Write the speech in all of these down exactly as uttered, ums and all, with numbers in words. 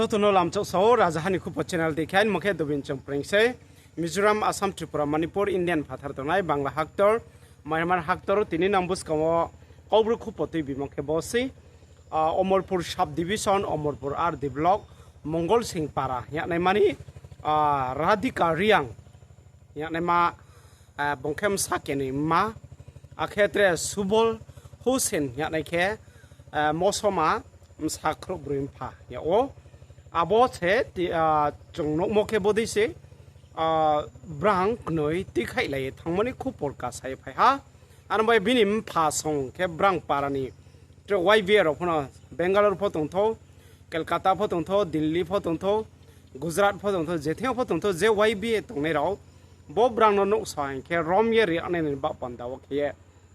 Joto no lamchouh sao, Rajaha ni Khupo channel dei khe, ani mo khe Dobin Chongpreng sei. Mizoram, Assam, Tripura, Manipur, Indian phathar tongnai Bangla haktor, Myanmar haktor, tini nang buskang wo Kaubru Khupo tuibimo khe bo sei. Ah, Omorpur sub division, Omorpur R D block, Mongol Sing para, yagnaimani, ah, Radhika Reang, yagnaima, ah, bung khe bsa keni mma, akhe tre Subol Hussein yagnai khe, ah, mosoma bsa khrouhbroi mpha yag ou. Abo se ti-, ah, chung nuhmo khe bodei se, ah, brang knoi tuikhaihlai ye thanngmo ni khupor kasa ye phai ha. Aro bai bini mpha song khe brang para ni tre Y B A rao pho no Bangalore pho tongthou, Kolkata pho tongthou, Delhi pho tongthou, Gujarat pho tongthou, je thing yo pho tongthou, je Y B A tongnai rao, bo brang no nuhsa hing khe rom ye ri anai ni baoh panda wo khe ye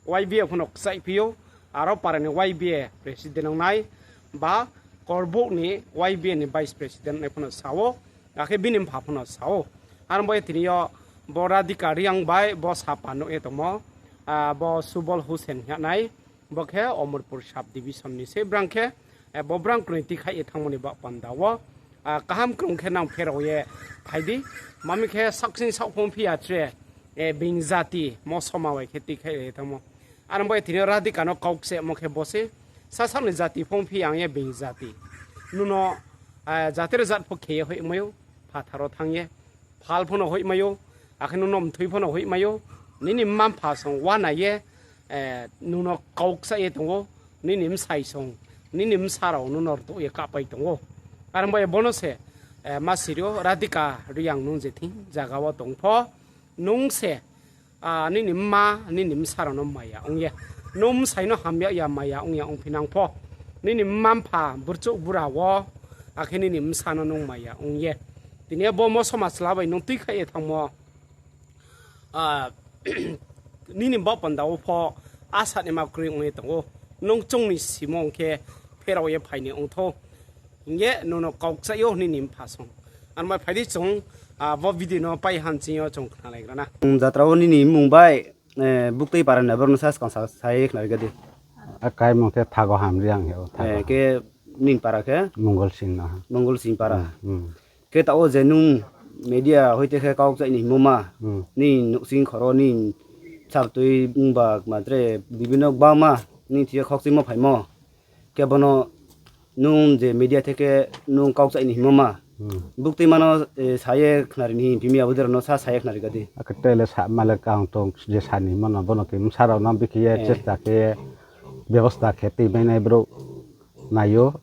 Y B A pho no kchaihphi ou, aro para ni Y B A president ong nai, ba Korbouh ni Y B A ni vice president nai pho no sa ou, akhe bini mpha pho no sa ou. Aro bai tini yo bo Radhika Reang bai bo sapa nuh ye tongmo, ah, bo Subol Hussein yagnai, bo khe Omorpur sub division ni se brang khe, eh, bo brang knoi tuikhaih ye thanngmo ni baoh panda wo, ah, kaham krung khe nang pherao ye phai di, mami khe saksing saohphung phi ya tre, eh, being jati mosoma bai khe tuikhaih ye thanngmo. Aro bai tini yo Radhika no kau kchemo khe bo se, sasaoh ni jati phung phi ya ong ye being jati. Nung no, ah, jati re jat pho khe ye hoihmai ou, phathar wo thanng ye, phal pho no hoihmai ou, akhe nung no mthoi pho no hoihmai ou, nini mma mpha song uana ye, eh, nung no kau kcha ye tong ou, nini bsai song, nini bsa rao nung no rtuh ye kahpai tong ou. Aro bai bo no se, eh, ma siri ou, Radhika Reang nung je thing zaga wo tong pho, nung se, ah, nini mma, nini bsa rao no maya ong ye, nung bsai no hamya ya maya ong ya ongphi nang pho, nini mma mpha burchouh bura wo, akhe nini bsa no nung maya ong ye, tini yo bo mosoma chla bai nung tuikhaih ye thanngmo, ah, nini baoh panda wo pho asa ni ma kroi ong ye tong ou. Nung chung ni simo ong khe pherao ye phai ni ongthou hing ye nung no kau kchaih ou nini mpha song. Aro bai phai di chung, ah, bo video no pai hanching yo chung khnalaigra na. Jatra wo nini mmung bai, eh, buktui para ni brouh no sa skang sa, sa ye khnari ga di. Akai mung khe Thago Hamri ang hing ou, Thago. Eh, khe nini para khe? Mongol Sing no ha. Mongol Sing para. Khe taoh wo je nung media hoite khe kau kchaih ni hingmo ma, nini nouhsing khoro nini sabtui ongba kma tre bibino gbangma nini thing yo khaukchuimo phaimo. Khe bo no nung je media theke nung kau kchaih ni hingmo ma, buktuima no, eh, sa ye khnari ni hing phi mi, abo dei rao no sa sa ye khnari ga di. Akhe tre le sa ma le kang tong je sa ni hingmo no, bo no khe bsa rao no bikhe ye chesta khe ye bebosta khe tuimai nai brouh nai ou.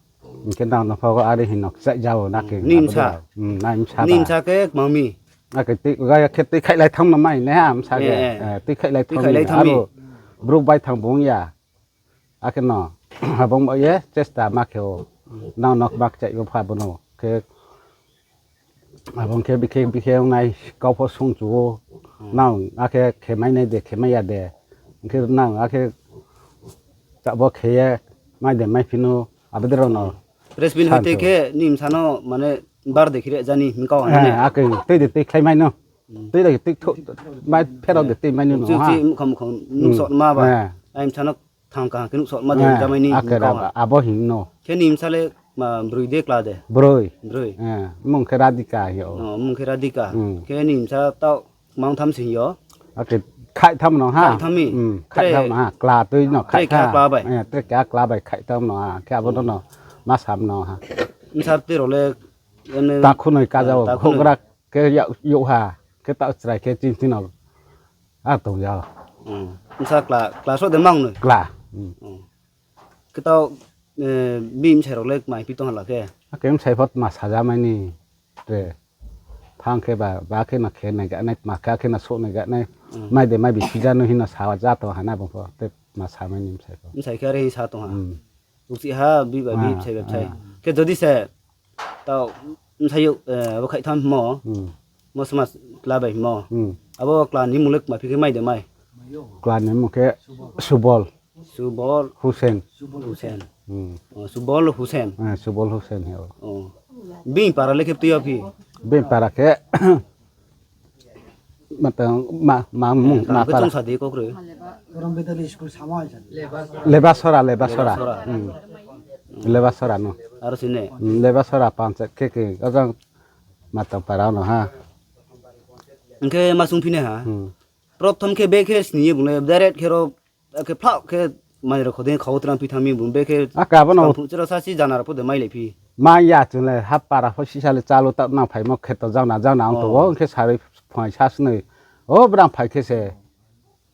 Hing khe nang no pho are hing no kchaih ja ou na khe. Nini bsa khe kma mi? Akhe tui, ga ya khe tuikhaihlai thanng no mai nai ha bsa khe. Tuikhaihlai thanng mi. Aro brouh baithang bung ya. Akhe no, abo ong ba ye chesta ma khe ou. Nang no kma kchaih ou pha bo no khe. Abo ong khe bikhe bikhe ong nai kau pho sungchu ou. Nang akhe khemai nai de, khemai ya de. Hing khe nang akhe chabo khe ye mai de maiphi nou, abo dei rao no. Press meet hoite khe nini bsa no mane bar de khire jani hing kau ha. Akhe tui de tuikhlai mai nou. Tui de tui, mai pherao de tuimai nou no ha. Mkhang mkhang nuhsao ma ba. Ai bsa no thang kaham khe nuhsao ma de, jamai ni hing kau ha. Abo hing no. Khe nini bsa le ma broi de kla de? Broi. Broi. Mung khe Radhika hing ou. Mung khe Radhika. Khe nini bsa taoh mang tham sing yo? Akhe khaih tham no ha. Khaih tham mi? Khaih tham ha. Kla tui no khaih tham. Tre keha kla bai khaih tham no ha. Khe abo no no ma sam no ha. Bsa tui rao le takhu noi kaja ou, houhgra khe youh ha, khe taoh chrai khe ching ching no. A tong ya. Bsa kla, kla so de mang no? Kla. Khe taoh, eh, bini bsai rao le kmai phi tong ha la khe? Akhe bsai pho tma sajamai ni. Tre. Thang khe ba, ba khe no khe nai ga nai, tma khe akhe no souh nai ga nai. Mai de mai bi sija no hing no sa ja tong ha na bung pho. Te tma samai ni bsai pho. Bsai khe are hing sa tong ha. Uchih ha, bi ba bi, bsai ba bsai. Khe jodi se, taoh, bsai yo, eh, abo khaih tham hingmo. Mosoma kla bai hingmo. Abo kla ni mmung le kma phi khe mai de mai? Kla ni mmung khe Subol. Subol Hussein. Hussein. Subol Hussein. Subol Hussein hing ou. Bini para le khe tui yo phi? Bini para khe ma, ma mmung, ma para. Lebasora, Lebasora. Lebasora no. Aro sini. Lebasora panchayat khe khe, ojang Matang para no ha. Hing khe ma sungphi nai ha. Prothom khe be khe sni ye bung le direct khe ro, akhe phlak khe mai rao kho dei khau tram phi thanng mi bung be khe. Ake abo no. Skang phuh chiro sa si jana rao pho de mai le phi. Ma ya chung le ha para pho sisa le chalo ta nang phaimo khe to jang na jang na ong tong ou, hing khe sarui phai sa snoi. O brang phai khe se.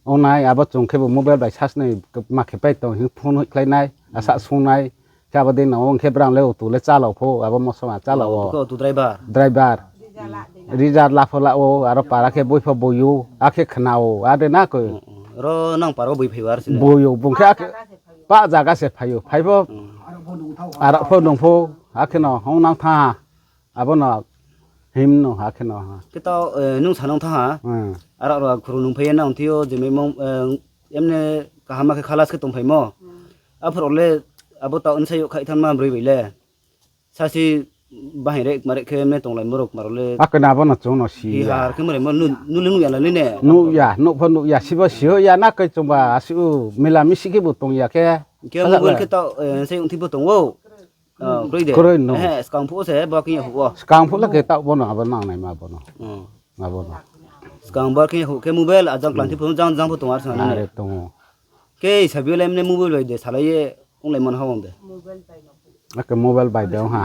Ong nai, abo chung khe bo mobile bai sa snoi ma khe pai tong hing phone hoihkhlai nai, asa sung nai. Khe abo dei no ong khe brang le auto le chalao pho, abo mosoma chalao o. Auto driver. Driver. Reserve la pho la o, aro para khe boi pho boi ou, akhe khna o, ade na koi. Ro nang para boi phai o ar sini. Boi ou, bung khe akhe pa zaga se phai ou, phai pho. Aro pho nung pho, akhe no ong nang thanng ha. Abo no him no ha khe no ha. Khe taoh, nung sa nang thanng ha. Aro ro khuru nung phai ye nang thi yo, je mai mong, emne kaham khe khalas khe tongphaimo. Aphuru le abo taoh nsa yo khai thanng ma broi bai le. Sasi bahai re kma re khe emne tonglaimo rao kma rao le. Akhe na abo no chung no si ya. Har khe mare mo nu, nu le nuh ya la le ne. Nuh ya, nuh pho nuh ya, sibo si ya na koi chungba asiu mila misi khe bo tong ya khe. Khe mobile khe taoh, nsa yo thi pho tong ou. Kroi de. Kroi no. Skang phuh se bo khe ya phuh o. Skang phuh le khe taoh bo no abo nang naima bo no. Abo no. Skang bo khe ya phuh khe mobile ajang klanthi pho jang jang pho tong ar sa na. Are tong ou. Khe sabi le emne mobile bai de salai ye onglai man ha ong de. Ake mobile bai de ong ha.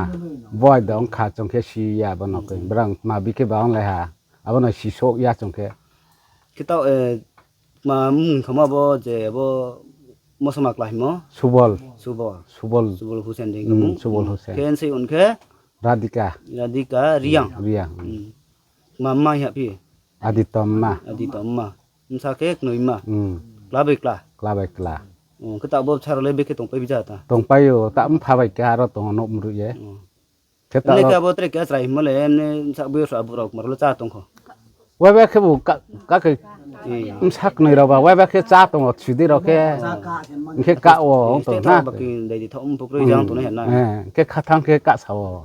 Boi de ong kha chung khe si ya bo no khe. Brang ma bi khe ba onglai ha. Abo no si souh ya chung khe. Khe taoh, ma mung thamo abo je abo mosoma kla himo? Subol. Subol. Subol. Subol Hussain dei. Subol Hussain. Khe nse un khe? Radhika. Radhika, Riang. Riang. Ma mai ha phi? Adi tomma. Adi tomma. Bsa khe knoima. Kla bai kla. Kla bai kla. Khe taoh bo bsa rao le bekhe tongpai bi ja ta? Tongpai ou, ta mpha bai khe aro tong ou nouh mruh ye. Khe taoh le khe abo tre khe achrai himo le, emne bsa boi rao abo rao kma rao le chá tong kho. Waiba khe bo ka, ka khe bsa knoi rao ba, waiba khe chá tong ou, sudi rao khe. Hing khe ka wo, ong tong na. Ba khe dai di thaoh, mphuh kroi jang tongnai ha na. Khe khathang khe ka sa wo.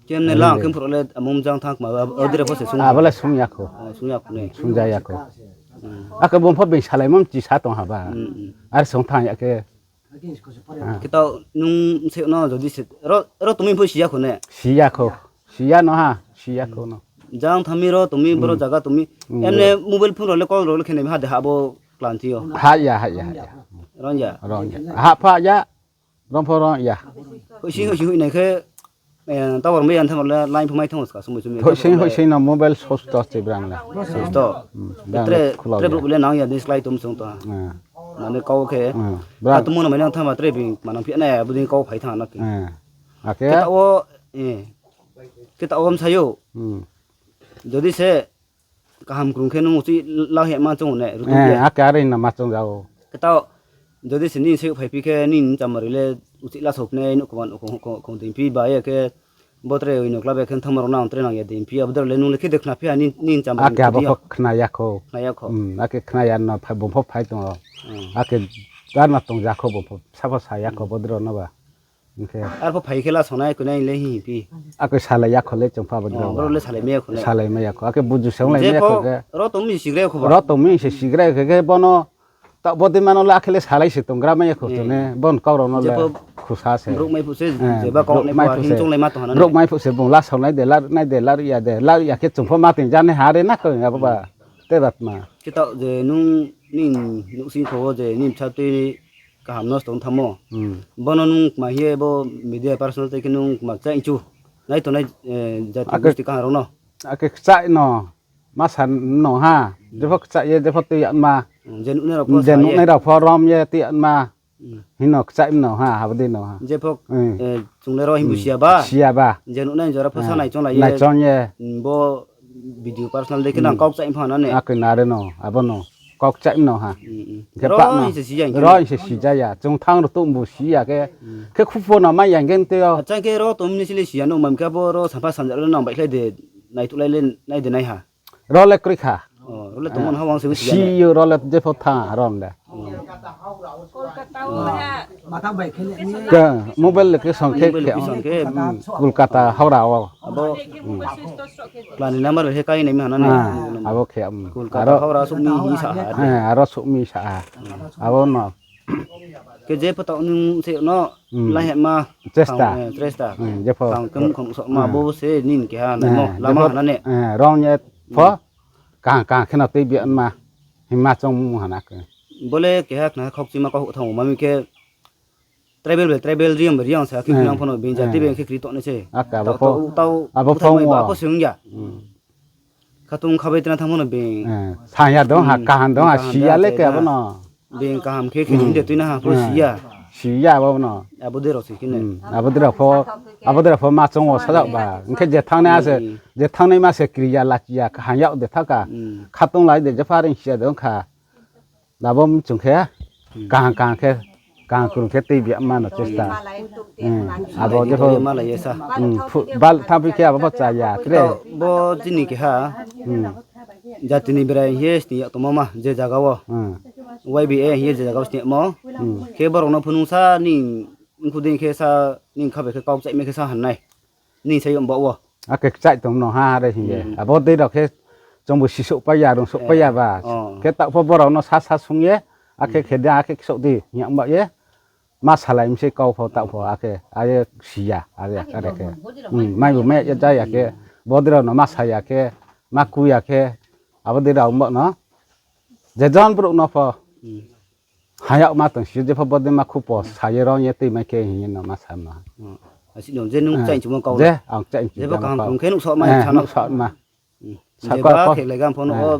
Khe emne lang khe mphuh rao le, amung jang thanng kma, abo, abo dre pho se sung. Abo le sung ya kho. Sung ya kho ne. Sung ja ya kho. Akhe bung pho being salaimo mchi sa tong ha ba. Are sung thanng ya khe. Khe taoh nung se no jodi se, ro, ro tongmi pho si ya kho ne? Si ya kho. Si ya no ha, si ya kho no. Jang thanng mi ro tongmi, boro zaga tongmi. Emne mobile phone rao le call rao le khe nai ha de ha bo klanthi yo. Ha ya, ha ya, ha ya. Ron ya. Ron ya. Ha pha ya. Rom pho rom ya. Hoihsing hoihsing hoih nai khe, tower mai ya thanng le line pho mai thanng ou ska sumoi sumoi. Hoihsing hoihsing no mobile switch off se brang le. Switch off. Tre, tre brouh le nang ya ni slái tom sung tong ha. Mane kau khe. Bra tongmo no mai nang thanng ba tre bini manang phi nai abo dei kau phai thanng na khe. Akhe? Khe taoh wo, khe taoh wo msa yo. Jodi se kaham krung khe nung uchih la hema choung ne, rutum ye. Akhe are no ma choung ja ou. Khe taoh, jodi se nini se phai phi khe nini chamari le uchih la sopnai, nouhkhong, nouhkhong, nouhkhong, nouhkhong dei phi ba ye khe, bo tre oi no kla bai khe thanngma rao nang tre nang ya dei phi, abo dei rao le nung le khe de khna phi ha nini chamari. Akhe abo pho khna ya kho. Khna ya kho. Akhe khna ya no bung pho phai tong ou. Akhe dar no tong ja kho bung pho, sa pho sa ya kho bo dei rao no ba. Hing khe. Arpho phai khe la sonai koi nai le hing phi. Akhe salai ya kho le chung pha bo dei rao. Boro le salai mai ya kho ne. Salai mai ya kho. Akhe buju se onglai mai ya kho khe. Ro tong mi se sigra ya kho ba. Ro tong mi se sigra ya kho khe bono. Taoh bo dei mano le akhe le salai se tonggra mai ya kho chung ne. Bon kau rao no le khusa se. Brouh mai phuh se, jeba kau nai phuh se. Brouh mai phuh se bung la saonai de, la nai de, la ya de, la ya khe chung pho ma ting ja nai ha re na kho abo ba. Te ba tma. Khe taoh je nung nini nouhsing kho wo je nini bsa tui kaham nosto ong thanngmo. Bono nung kma hing ye bo media personal tei khe nung kma kchaih chu. Nai tongnai jati gusti kaham rao no. Akhe kchaih no. Ma sa no ha. Jepho kchaih ye, jepho tui ya ma. Je nuhnai rao pho rom ye tui ya ma. Hing no kchaih no ha, abo dei no ha. Jepho, chung le ro himbu si ya ba. Si ya ba. Je nuhnai jora pho sa naichonglai ye. Naichong ye. Bo video personal dei khe nang kau kchaih pha na ne. Akhe nare no, abo no. Kau kchaih no ha. Khe ro pa no. Ro hing se si ja ya. Chung thanng ro tongbu si ya khe. Khe khupho no mai ya hing khe tei yo. Acha khe ro tongmi ni si le si ya no, mam khe abo ro sampha sanja le nang baihkhlai de, naithuhlai le nai de nai ha. Ro le kroi kha. Ro le tongmo no ha wang se si ya. Si yo ro le jepho thanng rom de. Khe mobile location khe, Kolkata, Howrah wo. Abo klani number bai khe kai nai ma ha na ne. Abo khe, Kolkata, Howrah souh mi hing sa ha. Aro souh mi sa ha. Abo no. Khe je pho taoh nung se no, hmm, laihema chesta. Thang, eh, chesta. Hmm, je pho. Thang khe muhkhang nuhsaohma, eh, bo se nini keha naimo, eh, lama je pho, hana ne. Eh, rong ye pho, hmm, kaham kaham khe no tei biama, hima chong mu hana khe. Bo le keha khna khaukchima kau thanng ma mi khe, tribal bai tribal, Reang bai Reang sa khe, hmm, nang pho no being jati, eh, being khe kri tongnai se. Abo pho, tau, tau, abo pho, abo pho se ong ya. Hmm. Khatung khabai tena thanng pho no being. Eh, sa ya dong ha, hmm, kaham dong ha, kaham si ya le khe abo no. Being kaham khe khe, hmm, hinde tuina ha pho, hmm, si ya. Si ya abo no. Abo dei rao se khe ne. Hmm, abo dei rao pho, abo dei rao pho ma chong wo sajak ba. Hing khe je thanngnai se, hmm, je thanngnaima se kri ya, lachi ya, kaham yag de tha kha. Hmm. Khatung lai de, je pha ring si ya de ong kha. Abo mchung khe, hmm, kaham kaham khe, kaham krung khe tei biama no chesta. Hmm. Abo je pho, malai ye sa. Hmm, phu-, bal thanngphi khe abo pho cha ya, tre. Bo chini keha, hmm, jati ni berai hing ye sni yag tongmo ma, je zaga wo. Hmm. Y B A hing ye je zaga wo sni yagmo. Hmm. Khe borao no phunung sa, nini mkhu dei khe sa, nini kha bai khe kau kchaihmai khe sa hannai. Nini sa yom baoh wo. Akhe kchaih tong no ha, are hing ye. Hmm. Abo dei rao khe chungbu sisouh pai ya, rungsouh pai ya ba. Eh, oh. Khe taoh pho borao no sa sa sung ye, akhe, hmm, khe de, akhe ksaoh di, hing yag ba ye. Ma salai mi se kau pho taoh pho, akhe, are si ya, are, are khe. Hmm, maibu mai ya ja ya khe, hmm, bo dei rao no ma sa ya khe, ma ku ya khe, abo dei rao bo no. Je jon brouh no pho. Hmm. Hayag ma tong si, je pho bo dei ma khu pho sa ye rong ye tui mai khe hing ye no ma sa ma. Oh. Asi no, je nung, eh, kchaih chungmo kau je, ang kchaih chungmo je bo kaham kau. Krung khe nuhsaoh mai, eh, sa no. Nuhsaoh ma. Hmm. Sa jeba kau khe laiga pho no, eh, o,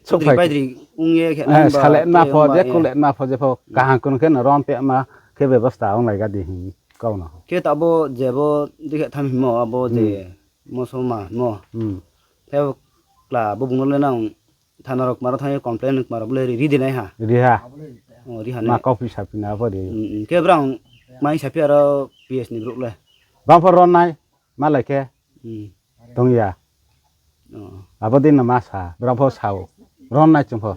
souhphai, sudri paidri ong ye khe, eh, nang ba, salai ma pho, je, eh, kulai ma pho, je pho, hmm, kaham krung khe no rong te ma khe bebosta ong laiga di hing kau no. Khe ta bo je bo dei khe tham hingmo, abo je, hmm, mosoma mo. Hmm. Khe kla bo bung no le nang thana rao kma rao thanng ye complain kma rao bo le ri, ri di nai ha? Ri ha. Oh, ri ha ne? Ma kau phi saphi na abo ri. Hmm, hmm. Khe brang mai saphi aro P S ni brouh le. Bang pho ron nai, malai khe. Hmm. Tong ya. Oh. Abo dei no ma sa, brang pho sa ou. Ron nai chung pho.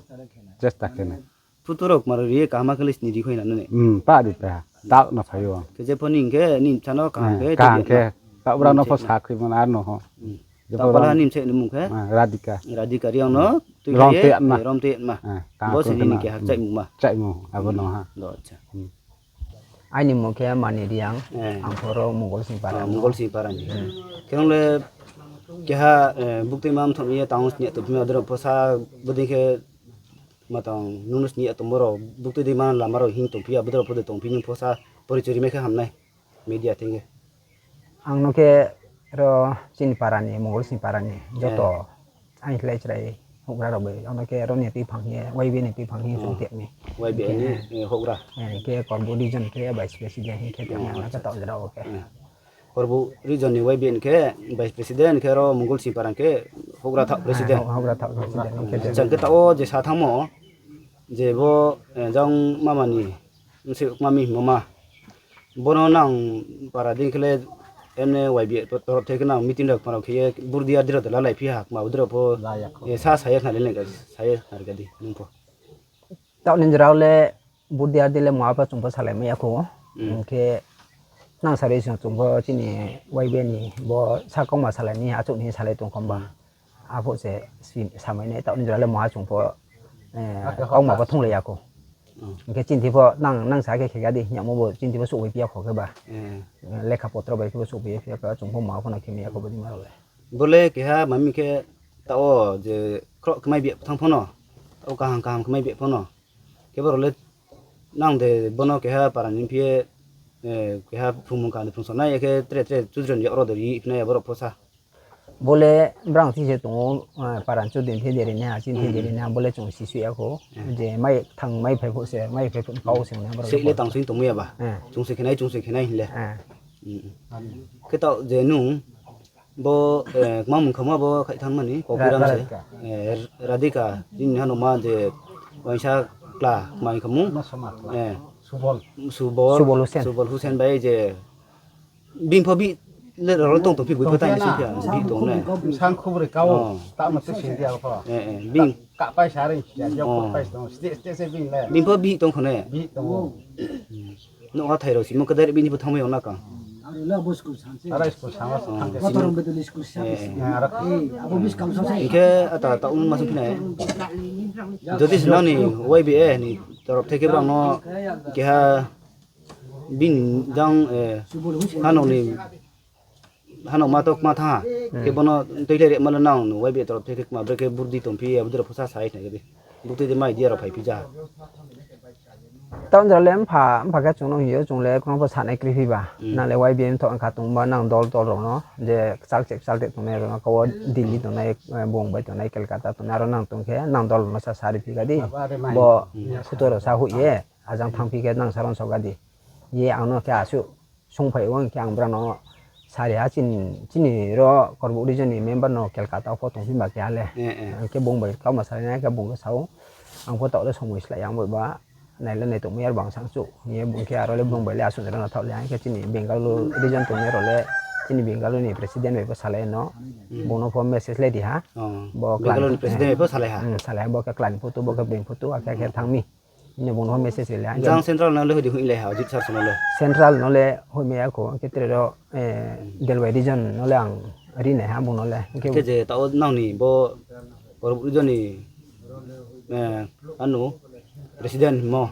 Chesta khe nai. Photo rao kma rao ri ye kaham khe le sni ri khoi na nini. Hmm, pa ri pa. Taoh no phai ou. Khe je pho ni hing khe, ni bsa no kaham khe, eh, kaham khe. Taoh brao no pho sa khui mo na no ho. Hmm. Je pho taoh pala ni bsa ni mung khe? Ah, Radhika. Radhika Reang no, hmm, tui khe ye, Romtei Atma. Eh, Romtei Atma. Ah, bo se nini keha kchaihmung ma. Kchaihmung, abo no ha. Hmm. Do, acha. Hmm. Aini mung khe Mani Reang, eh, ang pho ro Mongol Singpara. Ah, Mongol Singpara ni. Hmm. Khe nung le keha, eh, buktui ma mthom ye tang sni ya tongphi ma, adei rao pho sa, bodei khe ma tang nung no sni ya tongmo rao, buktui dei ma lama rao hing tongphi ya, bodei rao pho de tongphi, nung pho sa porichoi ri mai khe ham nai. Media thing ye. Ang no khe ro chini para ni, Mongol Singpara ni, joto, eh, ang khlai chrai houhgra rao bai. Ang no khe ro ni tuiphang ye, Y B A ni tuiphang ye, oh, chung tep mi. Y B A ni, eh, houhgra. Eh, khe Korbu region khe vice president hing khe tep mi, oh, ang no khe acha, taoh acha. Jera wo khe. Eh. Korbu region ni Y B A ni khe vice president, khe ro Mongol Singpara khe houhgra thaoh, eh, president. Hou-, houhgra thaoh president hing khe tep mi. Acha, khe taoh wo je sa thanngmo, je bo, eh, jang mama ni, nse kma mi hingmo ma. Bo no nang para dei khe le, M N A Y B A to-, torop thai khe nang meeting rao kma rao khe ye, burdi ardi rao de lalai phi ha, kma burdi rao pho, la ya kho. Eh, sa, sa ye khna le nai ka, sa ye khna ri ka di, nung pho. Taoh ni jora le, burdi ardi le ma pha chung pho salai mai ya kho. Hmm. Hing khe, nang sari sing chung pho chini Y B A ni, bo sa kongma salai ni, achouh ni salai tong khomba. Hmm. Aphuh se si-, samai nai, taoh ni jora le maha chung pho, eh, akhe kau ma hota pho thunglai ya kho. Hmm. Hing khe chini thi pho nang, nang sa khe khe ga di, hing yamo bo chini thi pho souhphai phi ya kho khe ba. Eh. Eh, lekha potro bai khe bo souhphai phi ya kho, chung pho maha pho no khe mai ya kho bo di ma rao le. Bo le keha mami khe taoh wo je khroh khe mai bia thanng pho no, taoh kaham kaham khe mai bia pho no. Khe bo rao le nang de bo no keha para ni phi ye, eh, keha phrungmung kaham de phrung sa nai, ya khe tre tre chudron yak rao de ri phi nai ya bo rao pho sa. Bo le brang thi se tong ou, eh, para ni chudin phi de ri nai ha, chini phi de ri nai ha, bo le chung si sui ya kho. Hmm. Je mai thang mai phai phuh se, mai phai phuh kau se ong nai ha, bo rao se le pho tang sing tongmai ya ba. Eh. Chung se khe nai, chung se khe nai hing le. Eh. Hmm. Khe taoh je nung, bo, eh, kma mung kha ma bo khaih thanng mani, Ra-, Kokiram se. Radhika. Eh, Radhika, chini hanoma je, waisa kla, kma hing kha mung? Masoma kla. Eh. Subol. Subol. Subol Hussain. Subol Hussain bai je, Bini pho bihih le rao le tong tong phi, boi pho tong tang na. Sing phi ya, bihih tong ne. Bsang khubri kau, oh, tamo tui sing di ya pho. Eh, eh, bini. Ka-, kapai sa ring, ya, ya, oh, kapai sa tong, state, state se bini le. Bini pho bihih tong kho ne. Bihih tong ou. Hmm. Nouh ha thai rao simo khe direct bini pho thanngmai yong na kang. Aro le abo school sang se. Aro school sang se, oh, thang khe. Kotorom Bedul school sang se. Eh, eh. Eh, aro. Eh, abo buskang sang se. Hing khe ata, ta ong ma sing phi nai. Jodi se nang ni Y B A ni Torop thai khe brang no keha bini jang, eh, hanao ni, hanao ma to kma thanng ha. Khe bo no tuilai rema le nang no Y B A torop thai khe kma brekhe burdi tongphi, abo dei rao pho sa sa ye khna khe di. Buktui de mai dia rao phaiphi ja. Taoh jora le mpha, mpha khe chung no hing yo, chung le khno pho sanai kriphi ba. Nang le Y B A mthoh kha tongba nang dol dol rao no, je kchal che kchal te tongnai rao no, kau Delhi tongnai, eh, Bombay tongnai, Kolkata tongnai, aro nang tong khe, nang dol rao no sa sa riphi ga di. Bo photo rao sa hoih ye, ajang thanngphi khe nang sa ron so ga di. Ye ang no khe asuh sungphai o hing khe ang brang no sari ha chini, chini ro Korbuk region ni member no Kolkata pho tongphi ba keha le. Hing khe bung bai kauma salai nai khe bung khe sa ou. Ang pho taoh le somoi slái ya, ang bai ba nai le nai tongmai ya, bang sang chuh. Hing ye bung khe aro le bung bai le asuh nai rao no thaoh le, hing khe chini Bengaluru region tongnai rao le, chini Bengaluru ni president bai pho salai no. Bung no pho message le ri ha. Bo Bengaluru ni president bai pho salai ha. Salai ha, bo khe kla ni photo, bo khe broi ni photo, akhe khe thanng mi. Hing ye bung no message ri le ha. Jang central no le hoih di hoih le ha, Ajit sir no le. Central no le hoih mai ya kho, hing khe tre ro, eh, Delwai region no le ang ri nai ha bung no le. Hing khe je taoh nang ni bo Korbuk region ni, eh, ano president mo,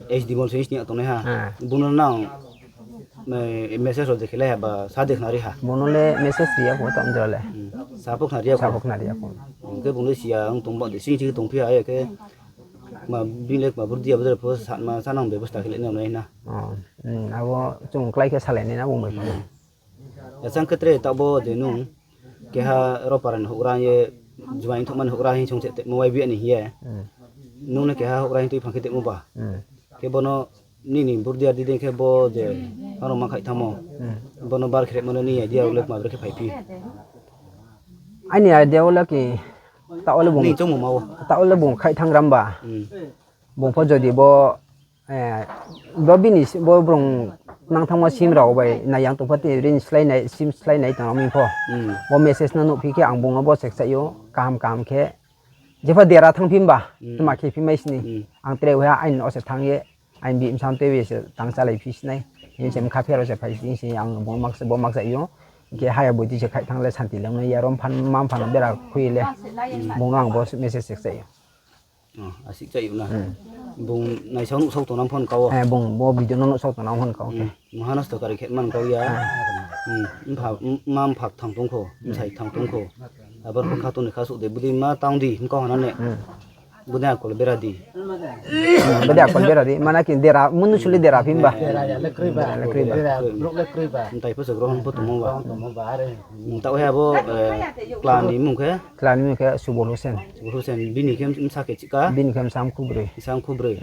H D Mol sing sini tongnai ha. Bung no nang, eh, message rao je khe le ha ba sa de khna ri ha. Bung no le message ri ya kho taoh jora le. Sa pho khna ri ya kho. Sa pho khna ri ya kho. Hing khe bung le si ya, ang tong ba de sing sini tongphi ha, ya khe kma bini le kma burdi abo dei pho sa ma, sa nang bebosta khe le nai na. Abo chung klái khe salai nai na bung bai pho. Achang khe tre taoh bo je nung keha ro para ni houhgra ye, juaing thouhma ni houhgra hing song se temo Y B A ni hing ye. Nung no keha houhgra hing tuiphang khe temo ba. Khe bo no nini burdi ardi dei khe bo je aro ma khaih thanngmo. Bo no bar khe remo le nini idea wo le kma brekhe phaiphi. Aini idea wo le ki, taoh wo le bung, taoh wo le bung khaih thanng ram ba. Bung pho jodi bo, eh, bo bini si-, bo brung nang thanngmo sim rao bai nai yang tong pho tini rin slái nai, sim slái nai tong rao mi pho. Bo message no nuhphi khe ang bung no bo se kchaih ou, kaham kaham khe. Jepho dera thanngphi mba, tma khe phi mai sini. Ang tre uha aini no se thanng ye, aini bihih bsa tei ye se tang chálai phi sinai. Hing se mkha pherao se phai sini, ang bung no bo ma kchaih ou. Hing khe haya boiti se khaih thanng le santi le ong nai ya, rom phan, mam phan bera khui le. Bung no ang bo message se kchaih ou. Asih kchaih ou na. Bung naisao nuhsao tongnang phone kau wo. Bung bo video no nuhsao tongnang phone kau khe. Maha nosto kari khe man kau ya. Mpha, mma mpha kthang tong kho, bsai kthang tong kho. Abo no kha tong ni kha suh de, budi ma tang di, hing kau hana ne. Budi akol bera di. Budi akol bera di, mana ki dera, munu suli dera phi mba. Dera ya le kroi ba. Dera ya le kroi ba. Dera, brouh le kroi ba. Mtai pho se grohon pho tongmo ba. Grohon tongmo ba, are. Taoh he abo, eh, kla ni mung khe? Kla ni mung khe Subol Hosen. Subol Hosen, bini khe bsa khe chika? Bini khe bsa mkhu broi. Bsa mkhu broi.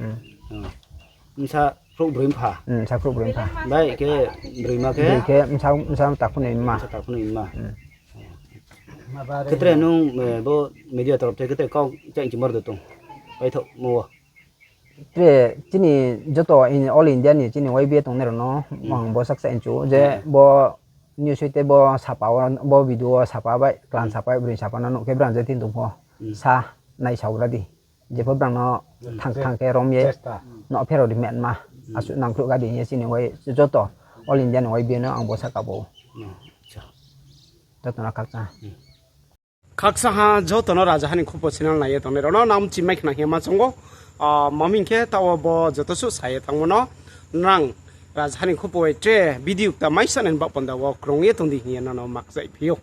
Bsa khrouh broi mpha. Bsa khrouh broi mpha. Bai khe broima khe? Broi khe bsa, bsa takhu noi mma. Bsa takhu noi mma. Khe tre nung, eh, bo media torop thai khe tre kau chaih chimor de tong. Paithoh mo wo. Tre chini joto in all India ni chini Y B A tongnai rao no ang bo sak chaih chu je bo news hoite bo sapa wo, bo video wo sapa bai, klan sapa bai, broi sapa no nuh khe brang je tin tong pho sa naisaogra di. Jepho brang no thang thang khe rom ye no pherao ri metma. Asuh nangkhruh ga di hing ye chini joto all India ni Y B A no ang bo saka bo. Joto no khakchang. Khakchang ha joto no Rajaha ni Khupo channel nai ye tongnai rao no nang mchi mai khna hing ye ma choung ou. Ah, ma hing khe taoh wo bo joto suh sa ye tangmo no nang Rajaha ni Khupo bai tre video kta mai sa nai ni baoh panda wo krung ye tong di hing ye nono ma kchaih phi ou.